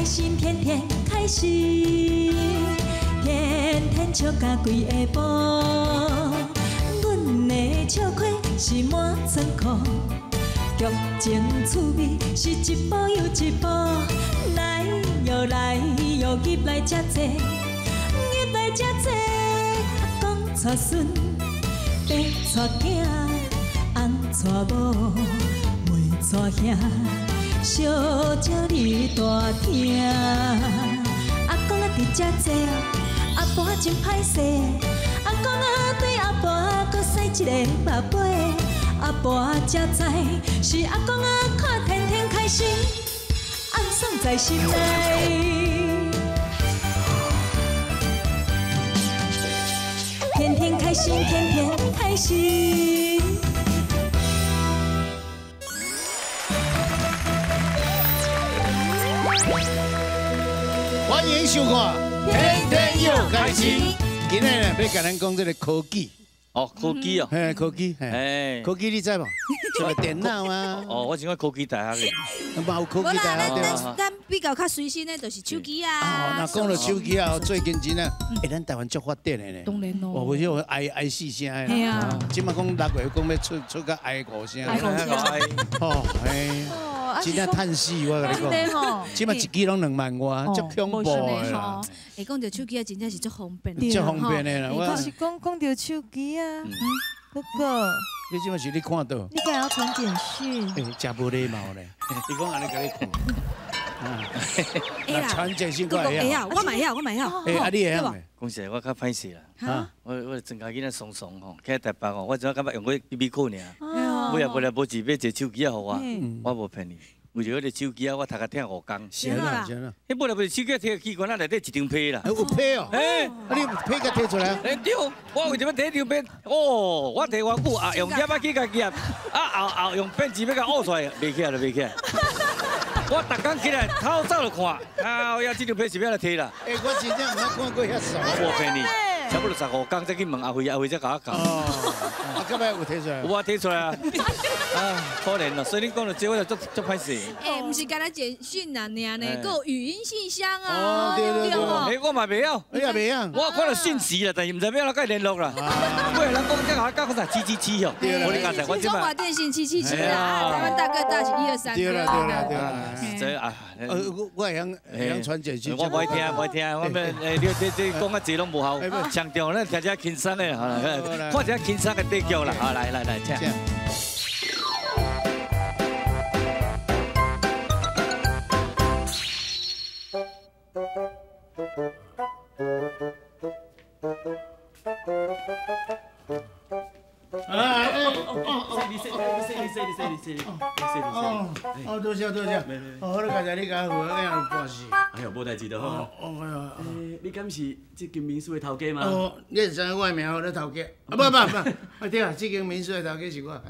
開心，天天開心，天天笑甲規下晡。阮的笑虧是滿倉庫，劇情趣味是一步又一步。來喲來喲，入來遮濟，入來遮濟。阿公娶孫，爸娶囝，翁娶某，妹娶兄。小招你大聽，阿公啊佇遮坐，阿婆真歹勢。阿公啊對阿婆閣使一個目尾，阿婆才知是阿公啊看天天開心，暗爽在心內。天天開心，天天開心。歡迎收看《天天又開心》。今日呢，欲共咱講這个科技。哦，科技哦。嘿，科技，嘿，科技你知無？什麼電腦啊？哦，我是講科技大學的。嘛有科技大學對吧？咱比較較隨身的，就是手機啊。哦，那講到手機啊，最近真啊，欸，咱台灣足發展的呢。當然咯。我不是有愛愛四聲的。係啊。這馬講6月講欲出出到愛五聲。愛五聲。哦，嘿。真正趁死，我共你講，這馬一支攏2萬外，足恐怖的啦。欸，講著手機啊，真正是足方便。足方便的啦。我是講講著手機啊，哥哥。你這馬是你看到？你敢會傳簡訊？欸，真無禮貌咧！伊講按呢共你看。啊，傳簡訊我會曉。我嘛會曉，我嘛會曉。欸，啊你會曉未？講實在，我較歹勢啦。我莊家囡仔爽爽吼，去台北吼，我只感覺用過比比酷爾。尾仔無來無錢買一个手機仔予我，我無騙你。為著彼个手機仔，我讀甲疼5工。是啊，是啊。彼無來無手機提機關仔內底一張被啦。有被哦。欸，啊你被共提出來。欸對，我為啥欲提一張被？哦，我提偌久啊，用夾仔去共夾，啊後後用便紙欲共挖出來，袂起來就袂起來。我逐工起來透早就看，啊呀，這張被是欲按怎提啦？欸，我真正毋捌看過遐傻。我無騙你，差不多15工才去問阿輝，阿輝才共我教。哦，啊，到尾有提出來？有啊，提出來啊。啊，可憐咯，所以你講到這，我就足足歹勢。欸，毋是干焦簡訊啊，爾呢，閣有語音信箱啊。哦，對對對。欸，我嘛袂曉。你也袂曉？我看到信息啦，但是毋知欲按怎共伊聯絡啦。尾人講這個講啥777哦。對啦。我你剛才我中華電信777啦，台灣大哥大是123。對啦對啦對啦。這啊，我會曉傳簡訊。我無愛聽，無愛聽，我欲欸，你這這講較濟攏無效。上重要，咱聽一下輕鬆的，看一下輕鬆的對局啦。好，來來來，請。哦，多謝多謝。哦，好，剛才你共我付，哎呀，半死。哎呦，無代誌就好。哦，哎呀。欸，你敢是這間民宿的頭家嗎？哦，你會知影我的名號咧頭家？啊，不不不，啊對啊，這間民宿的頭家是我。啊，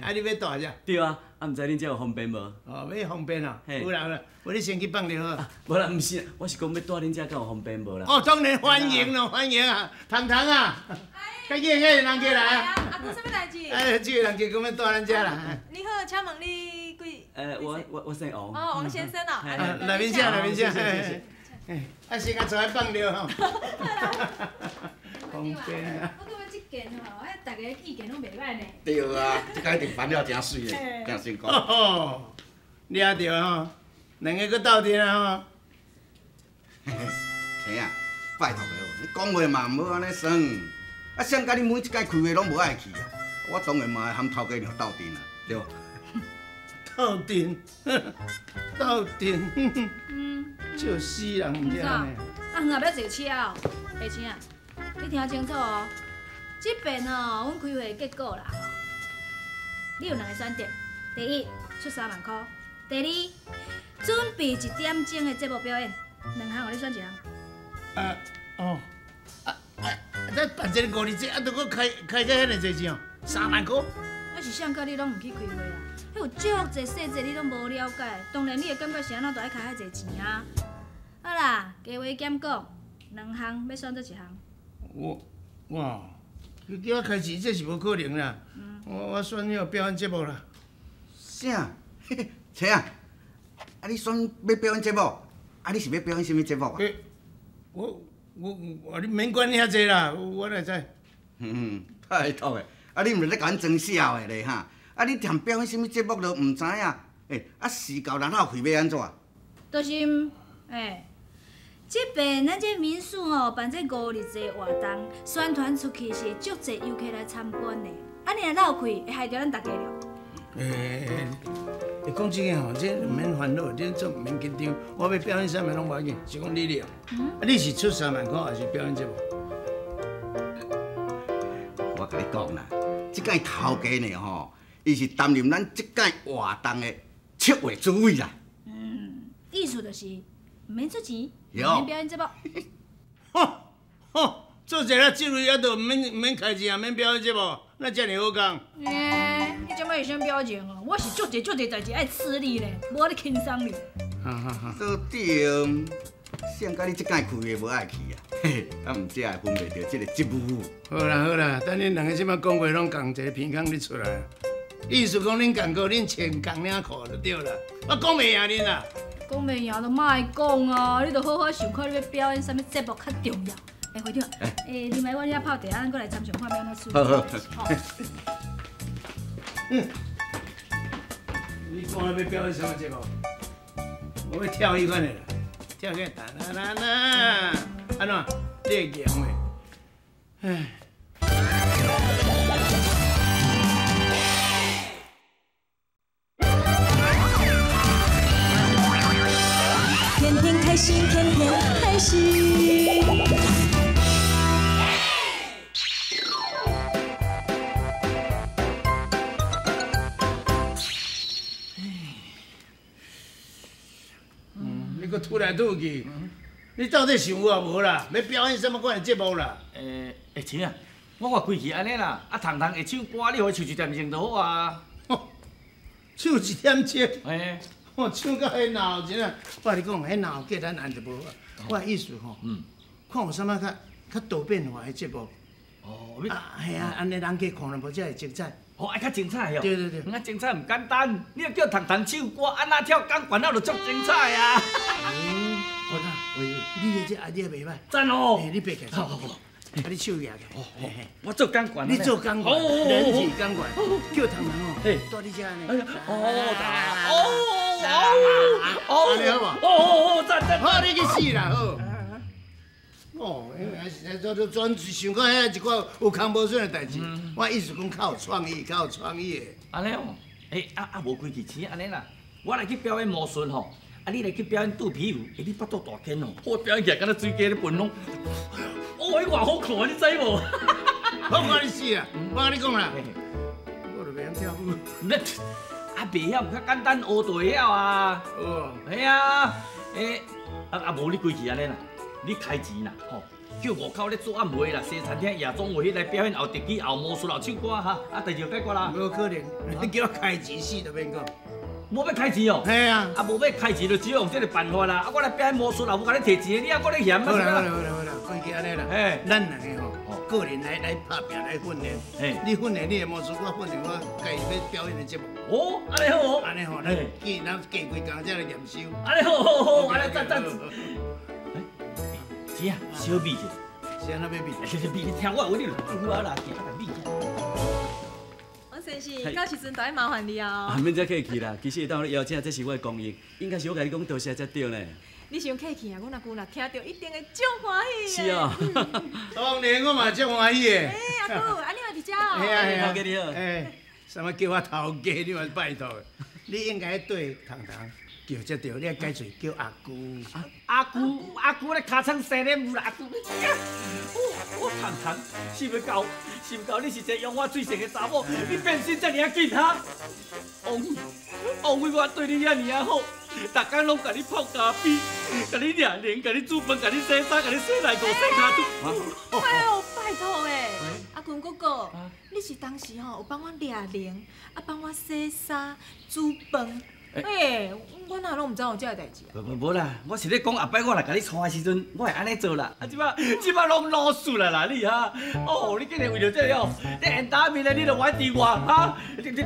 啊你欲蹛遮？對啊，啊毋知恁遮有方便無？哦，欲方便啊？有啦有啦，無你先去放就好。無啦，毋是，我是講欲蹛恁遮，敢有方便無啦？哦，當然歡迎咯，歡迎啊，糖糖啊，趕緊遐個人過來啊！阿公，啥物代誌？哎，這个人家講欲蹛咱遮啦。你好，請問你貴？我姓王。哦，王先生哦。來面請，來面請。哎，啊先共坐來放尿吼。方便啊。我感覺這件吼，哎，大家意見攏袂䆀呢。對啊，這个一定辦了誠媠的，誠成功。哦，掠著吼，兩个閣鬥陣啊吼。生啊，拜託的哦，你講話嘛毋好按呢酸。啊，誰共你每一擺開會攏無愛去啊？我當然嘛會含頭家娘鬥陣啊，對無？鬥陣，鬥陣，笑死人毋知呢。啊，遠仔欲坐車哦，下星啊，你聽清楚哦。這遍哦，阮開會的結果啦，你有兩个選擇：第一，出3萬箍；第二，準備一點鐘的節目表演。兩項，予你選一項。啊，哦，啊啊，這辦一个五日節，啊，都閣開開到遐爾濟錢哦，3萬箍。啊是誰共你攏毋去開會啊？彼有足濟細節你攏無了解，當然你會感覺是按怎都愛開遐濟錢啊。好啦，加話減講，兩項欲選做一項。我我，你叫我開錢，這是無可能啦。我選彼个表演節目啦。啥？生啊？啊，你選欲表演節目？啊，你是欲表演啥物节目啊？我你免管遐济啦，我哪知？嗯，拜托的，啊，你毋是咧共阮装痟的咧哈？啊，你踮表演啥物节目都毋知影？欸，啊，事到人闹开欲按怎？就是，欸，这遍咱这民宿吼办这五日节活动，宣传出去是足济游客来参观的。啊，你若闹开，会害著咱大家了。欸，讲真个吼，这毋免烦恼，这做毋免紧张。我欲表演啥物拢无要紧，是讲你了。啊，你是出3万箍，还是表演节目？我共你讲啦，这届头家呢吼，伊是担任咱这届活动的策划主委啦。嗯，意思就是毋免出钱，毋免表演节目。吼吼，做一个这类啊，都毋免开钱，也免表演节目，那遮尔好讲？欸，你这摆是啥表情哦？我是足济足济代志爱处理咧，无咧轻松哩。哈哈哈。都对，谁甲你这届开会无爱去啊？嘿，啊，毋才会分袂著这个职务。好啦好啦，等恁两个这摆讲话拢仝一个鼻孔咧出来，意思讲恁仝个恁穿仝领裤就对啦。我讲袂赢恁啦。讲袂赢就莫讲啊！你著好好想看你欲表演啥物节目较重要。欸，会长，欸，你来阮遐泡茶，咱阁来参详看欲按怎处理。好好。好。嗯。你讲欲表演啥物节目？我欲跳彼款的啦，跳个哒啦啦啦，按怎？你会赢袂？唉。天天开心，天天开心。你阁吐来吐去，你到底想有啊无啦？欲表演啥物款的节目啦？欸，钱啊，我看规气按呢啦，啊，彤彤会唱歌，你予伊唱一点钟就好啊。唱一点钟？嘿。哦，唱到彼闹真啊！我共你讲，彼闹计咱按就无好。我的意思吼，看有啥物较多变化的节目。哦，啊，嘿啊，按呢人家看了无才会精彩。哦，爱较精彩哦。对对对。啊，精彩毋简单，你若叫彤彤唱歌，按怎跳钢管，那就足精彩啊！我讲，你的这 idea 袂歹。赞哦！欸，你爬起来。好好好。啊，你手举起来。我做钢管。你做钢管，人体钢管，叫彤彤哦，蹛你遮呢。哦哦哦哦哦，赞赞！好，你去死啦！好。哦，因为实在做专想讲遐一寡有空无准的代志，我意思讲较有创意，较有创意的。按呢哦，欸啊啊无规气钱按呢啦，我来去表演魔术吼，啊你来去表演肚皮舞，欸你腹肚大间哦，我表演起来敢若水鸡咧喷拢，哦，彼偌好看，你知无？好看你死啊！我共你讲啦，我就袂晓跳舞。你啊袂晓，较简单学就会晓啊。哦，嘿啊，欸啊无你规气按呢啦。你开钱啦，吼，叫外口咧做暗会啦，西餐厅、夜总会来表演，后特技、后魔术、后唱歌哈，啊，代志就解决啦。无可能，你叫我开钱死都免讲。无欲开钱哦？嘿啊。啊，无欲开钱就只有用这个办法啦。啊，我来表演魔术啦，无共你提钱，你还阁咧嫌？好啦好啦好啦好啦，规气按呢啦。嘿，咱两个吼，个人来拍拚来训练。嘿，你训练你的魔术，我训练我家己欲表演的节目。哦，按呢好哦。按呢吼，咱过咱过几工才来验收。按呢好好好，按呢赞赞。是啊，小比者，是按怎欲比？比，你听我话，你就有啊啦，行啊，比。王先生，到时阵就爱麻烦你啊。啊，免遮客气啦，其实会当邀请，这是我的光荣，应该是我共你讲多谢才对呢。你伤客气啊，阮阿舅若听著，一定会足欢喜的。是啊。当然我嘛足欢喜的。欸，阿舅，啊你嘛伫遮哦。嘿啊嘿啊。头家你好。欸，啥物叫我头家？你嘛拜托，你应该对彤彤。叫才对，你爱改嘴叫阿舅。阿舅，阿舅咧尻川生咧有啦，阿舅。我彤彤，想袂到，想袂到你是一个用我水性的查某，你变身这尔仔紧哈？王王伟，我对你遐尔仔好，逐工拢共你泡咖啡，共你掠铃，共你煮饭，共你洗衫，共你洗内裤、洗跤拄。哎呦，拜托诶，阿群哥哥，你是当时吼有帮我掠铃，啊帮我洗衫、煮饭。欸，我哪拢毋知有这个代志啊？无无无啦，我是咧讲后摆我若共你娶的时阵，我会按呢做啦。啊，这摆拢老事啦啦，你哈？哦，你竟然为著这个哦，你缘打面咧，你就冤伫我哈？你边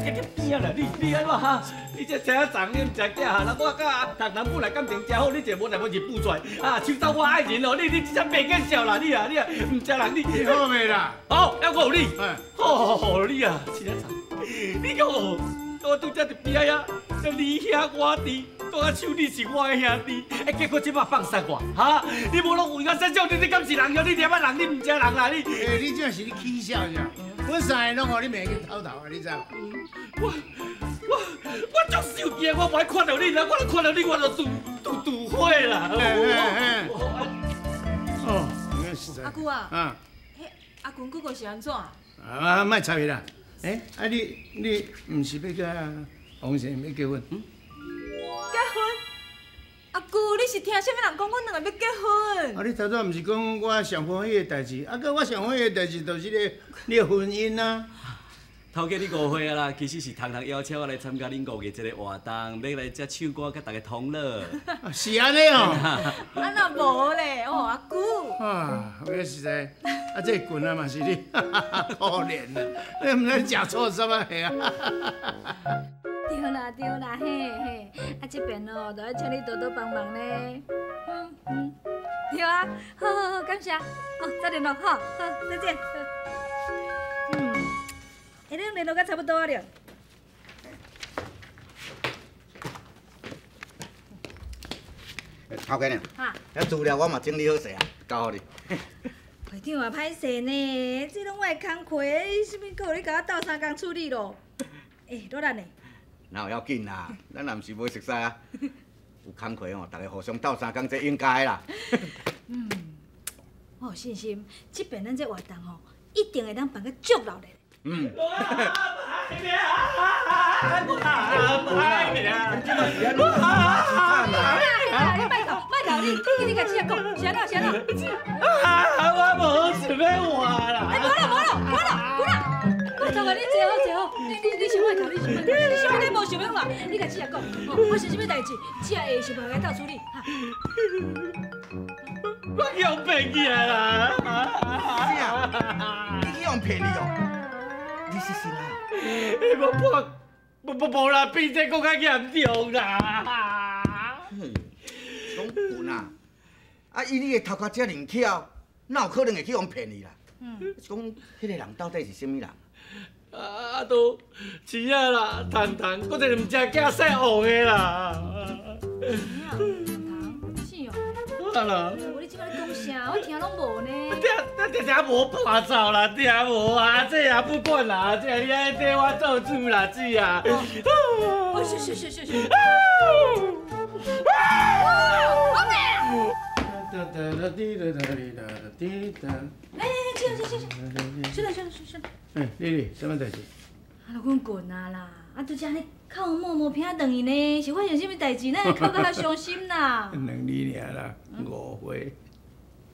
啊啦，你按怎哈？你这车长，你毋食囝哈？我佮唐唐本来感情诚好，你一个无代无志搬出来，啊，抢走我爱人哦！你真正袂见笑啦！你啊你啊，毋食人你。你好袂啦？好，犹阁有你。哦，你啊，车长，你讲哦，我拄才伫边仔遐，你兄我弟，讲啊抢你是我的兄弟，哎，结果这摆放杀我，哈！你无拢为我说笑，你敢是人哟？你掠仔人，你毋食人啦你！欸，你这是咧起笑啥？阮三个拢予你骂去透头啊，你知无？我足生气，我无爱看著你啦，我看著你我就拄拄拄火啦！哦，实在。阿舅啊，彼阿群哥哥是按怎？啊，莫插伊啦。欸，啊你毋是欲佮王先生欲结婚？结婚？阿舅，你是听啥物人讲？阮两个欲结婚？啊，你头拄毋是讲我上欢喜的代志？啊，佮我上欢喜的代志就是你的婚姻啊。头家你误会啊啦，其实是唐唐邀请我来参加恁五月这个活动，欲来遮唱歌，佮大家同乐。是按呢哦。啊若无咧，哦阿舅。啊，我实在，啊这群啊嘛是你，可怜啊，你毋知食错啥物货啊。对啦对啦，嘿嘿，啊这边哦，就爱请你多多帮忙呢。嗯嗯，对啊，好好好，感谢。哦，再联络，好，好，再见。嗯，欸，你联络甲差不多啊了。头家娘，遐资料我嘛整理好势啊，交予你。会长啊，歹势呢，这拢我的工课，啥物阁予你共我斗相共处理咯？欸，努力呢。哪有要紧啦？咱也毋是无熟似啊，有工课吼，大家互相斗相共，这应该啦。嗯，我有信心，这遍咱这活动吼，一定会当办甲足热闹的。嗯。你莫哭，莫哭，你共姊仔讲，是按怎是按怎？啊，我无想欲活啦！哎，无啦无啦无啦，无啦！我头家你坐好坐好，你先莫哭，你先莫哭，你啥物你无想欲活？你共姊仔讲，吼，发生啥物代志，姊仔会想办法斗处理。哈。我去予骗去啊啦！啥？你去予骗去哦？你是啥？你无破，无无无啦，比这阁较严重啦！讲群啊，啊以你的头壳遮尔巧，哪有可能会去予骗去啦？嗯，是讲彼个人到底是啥物人？啊，都是啊啦，唐唐，阁一个毋食囝姓王的啦。唐姓王。啊啦。无你这摆咧讲啥？我听拢无呢。听听无伴奏啦，听无啊，这也不管啦，这你爱替我做主啦，姊啊。哦，是是是是是。哎，去去去去，去了去了去了。哎，丽丽，啥物代志？啊，就阮群啊啦，啊，拄才按呢哭摸摸偏转去呢，是发生啥物代志？哪会哭甲遐伤心啦？两年尔啦，误会。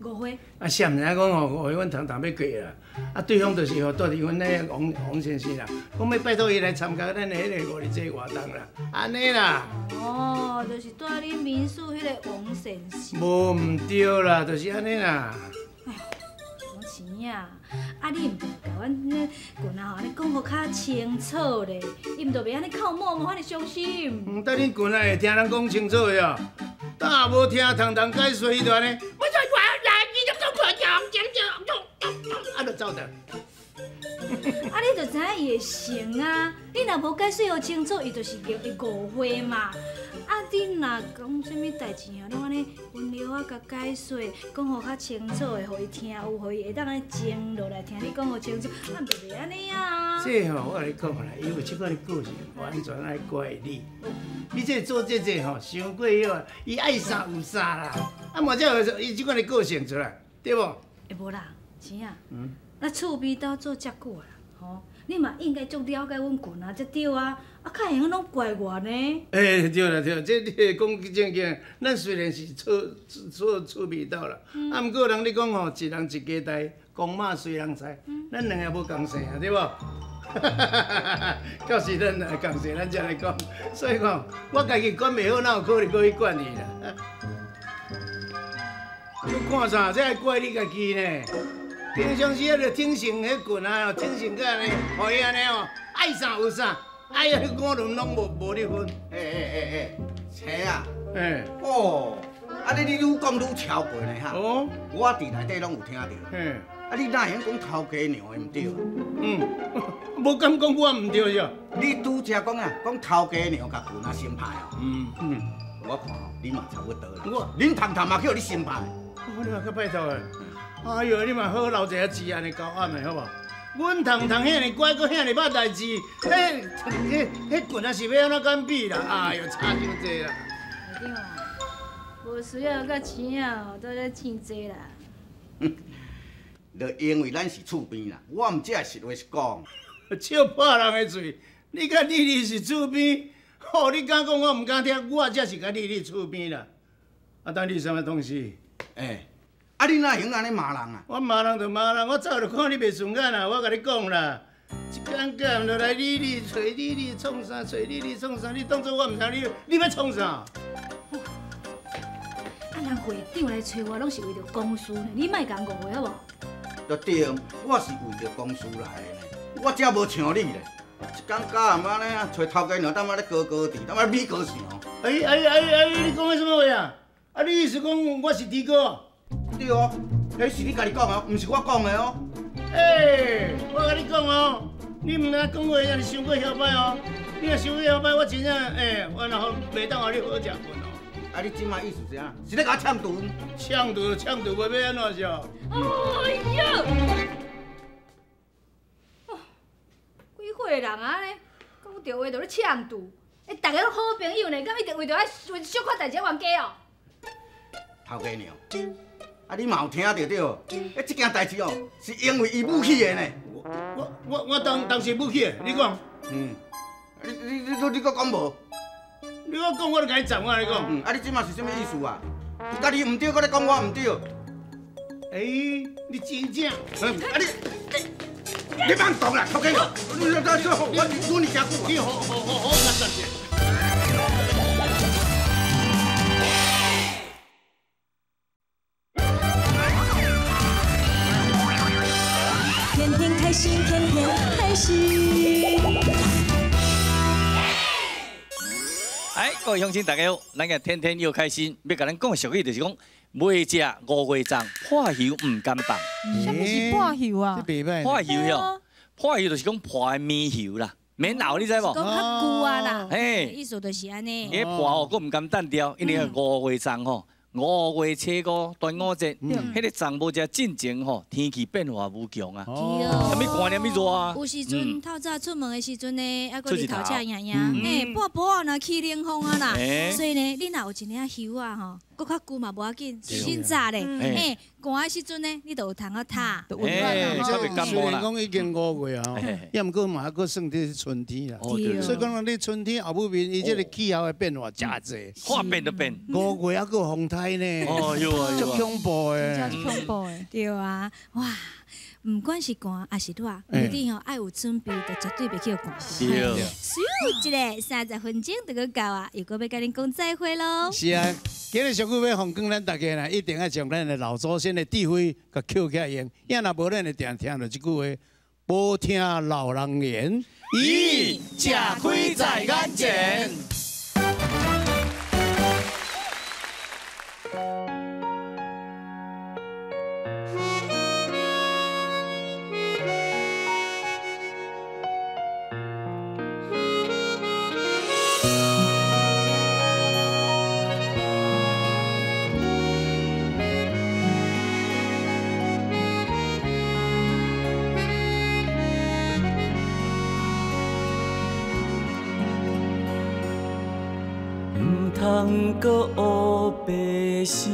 误会？啊，谁毋知影讲吼，误会阮唐唐欲过啦。啊，对方就是吼，住伫阮那王王先生啦，讲欲拜托伊来参加咱的彼个五日节活动啦，按呢啦。哦，就是住恁民宿彼个王先生。无毋对啦，就是按呢啦。哎，王钱啊，啊你毋著共阮那群仔吼，按呢讲予较清楚咧，伊毋著袂按呢哭摸摸，按呢伤心。毋等恁群仔会听人讲清楚的哦，早无听唐唐解说，伊就按呢。我就啊，就走掉。啊，你就知影伊会成啊！你若无解释予清楚，伊就是会误会嘛。啊，你若讲啥物代志啊，拢按呢温柔啊，共解说，讲予较清楚的，予伊听有，予伊会当按呢静落来听你讲予清楚，啊，毋就袂按呢啊。这吼，我共你讲啦，伊有这款的个性，完全爱怪你。你这做这这吼，伤过许啊，伊爱啥有啥啦。啊，嘛才会伊这款的个性出来，对无？会无啦，钱啊，咱厝边斗做遮久啊，吼，你嘛应该足了解阮群啊，才对啊，啊，较会用拢怪我呢。欸，对啦对，这你讲正经，咱虽然是厝边斗啦，啊，毋过人咧讲吼，一人一家代，公马随人裁，咱两个无仝姓啊，对无？到时咱来共势，咱才来讲。所以讲，我家己管袂好，哪有可能阁去管伊啦？你看啥？这还怪你家己呢？平常时啊，就挺成彼棍啊，挺成甲按呢，予伊按呢哦，爱啥有啥，哎呀，彼五轮拢无咧分。欸欸欸欸，车啊！欸。哦，啊你愈讲愈超过呢哈。哦。我伫内底拢有听著。嘿。啊你哪会晓讲头家娘的毋对？嗯，无敢讲我毋对是。你拄才讲啊，讲头家娘共棍仔心歹哦。嗯嗯。我看哦，你嘛差不多啦。我，恁彤彤嘛去予你心歹。哦，你嘛较拜托的。哎哟，你嘛好留一个字按呢交暗的好无？阮彤彤遐尔乖，阁遐尔捌代志，彼棍仔是欲按怎敢比啦？哎哟，差伤济啦！会长啊，无需要佮钱啊，都咧欠济啦。就因为咱是厝边啦，我毋才会实话实讲。笑破人的嘴，你佮丽丽是厝边，吼，你敢讲我毋敢听，我才是佮丽丽厝边啦。啊，等你啥物东西？欸。啊！你哪会用按呢骂人啊？我骂人就骂人，我早就看你袂顺眼啦。我共你讲啦，一工到晚就来理你，揣你你创啥？揣你你创啥？你当作我毋知你，你欲创啥？啊，人会长来揣我，拢是为著公事呢，你莫共误会好无？就对，我是为著公事来的呢，我才无像你咧，一工到暗按呢啊，揣头家娘，踮遐咧高高伫，踮遐米高翔。哎哎哎哎！你讲的啥物话啊？啊，你意思讲我是猪哥？对哦，彼是你家己讲的，毋是我讲的哦。欸，我共你讲哦，你毋通讲话遐尔伤过嚣摆哦。你若伤过嚣摆，我真正欸，我若好袂当予你好食饭哦。啊，你这摆意思是啥？是咧共我呛毒？呛毒呛毒，袂欲按怎是？哎呀！哦，几岁人啊呢？讲著话就咧呛毒，欸，大家拢好朋友呢，敢一定为著爱为小可代志冤家哦？头家娘。啊！你嘛有听著对？欸，这件代志哦，是因为伊武起的呢。我当时武起的，你讲。嗯。你阁讲无？你阁讲，我就共你斩，我共你讲。嗯。啊！你这马是啥物意思啊？家己毋对，阁咧讲我毋对。欸，你真正。啊你！你莫动啦，头家娘！你我阮你诚久啊。你好好好好，来站者。天天开心，天天开心。哎，各位乡亲，大家好，咱个天天又开心，欲共咱讲的俗语就是讲，袂食五月粽，破油毋甘放。啥物是破油啊？破油哟，破油就是讲破的棉油啦，棉袄你知无？讲较旧啊啦，嘿，意思就是按呢。伊破哦，阁毋甘单调，因为五月粽吼。五月初五端午节，彼个粽无食进前吼，天气变化无穷啊，啥物寒，啥物热啊。有时阵透早出门的时阵呢，犹阁日头赤炎炎，嘿，破布仔若起冷风啊啦，所以呢，你若有一领袖仔吼，阁较旧嘛无要紧，新扎咧，嘿，寒的时阵呢，你就有通啊晒。虽然讲已经5月啊，也毋过嘛还阁算伫春天啦。所以讲你春天后母面，伊这个气候的变化诚济。话变就变。5月犹阁有风台呢，哦有啊有啊，足恐怖的，足恐怖的。对啊，哇，毋管是寒抑是热，你吼爱有准备，就绝对袂去予寒。对。咻一下30分钟就阁到啊，又阁欲共恁讲再会啰。是啊，今日俗语欲奉劝咱大家啦，一定爱将咱的老祖先的智慧共捡起来用，也若无咱会定听著这句话：无听老人言，咦，吃亏在眼前。通阁乌白想，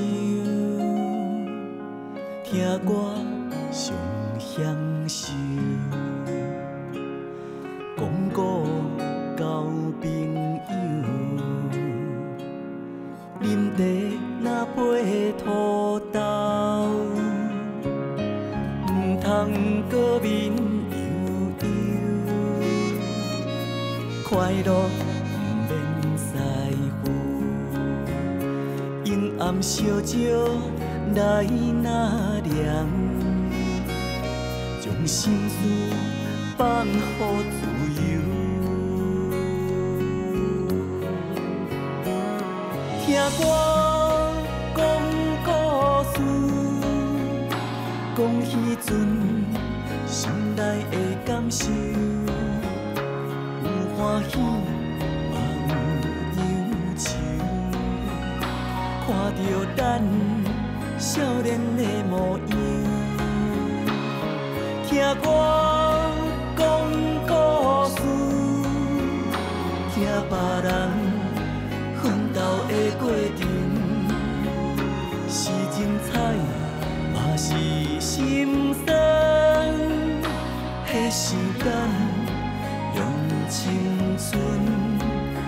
听歌上享受，讲古交朋友，啉茶若配土豆，毋通阁面悠悠，樂毋免師傅，陰暗燒招來納涼，將心事放予自由。聽我講故事，講彼陣心內的感受，有歡喜嘛有憂愁，看著咱少年的模樣。聽我講故事，聽別人奮鬥的過程，是精彩嘛是心酸。彼时间用青春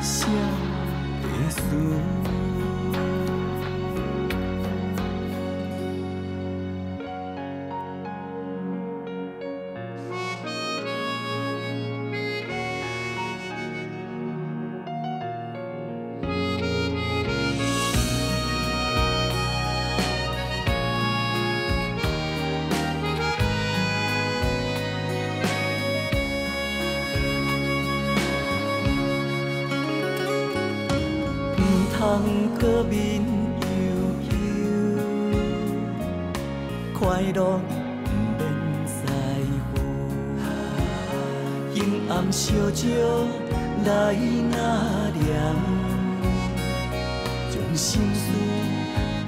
写的词。毋通阁面忧忧，快樂毋免師傅，陰暗燒招來納涼，將心事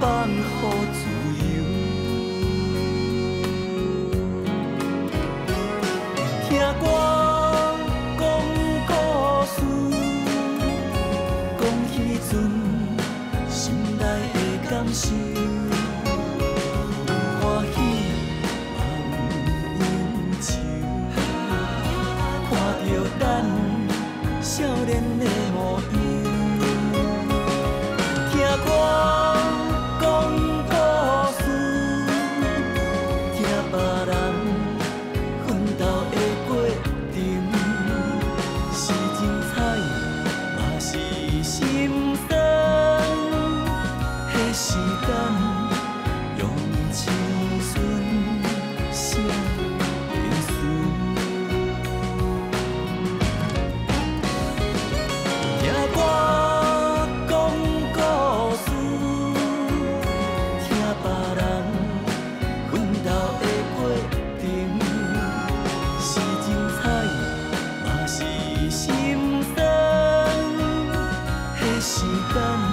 放予自由。聽我講故事，講彼陣心內的感受，有歡喜嘛有憂愁，看著咱少年的模樣。聽我講故事，聽別人奮鬥的過程，是精彩嘛是心酸。彼时间用青春寫的詞。聽我講故事，聽別人奮鬥的過程，是精彩嘛是心酸。彼时间。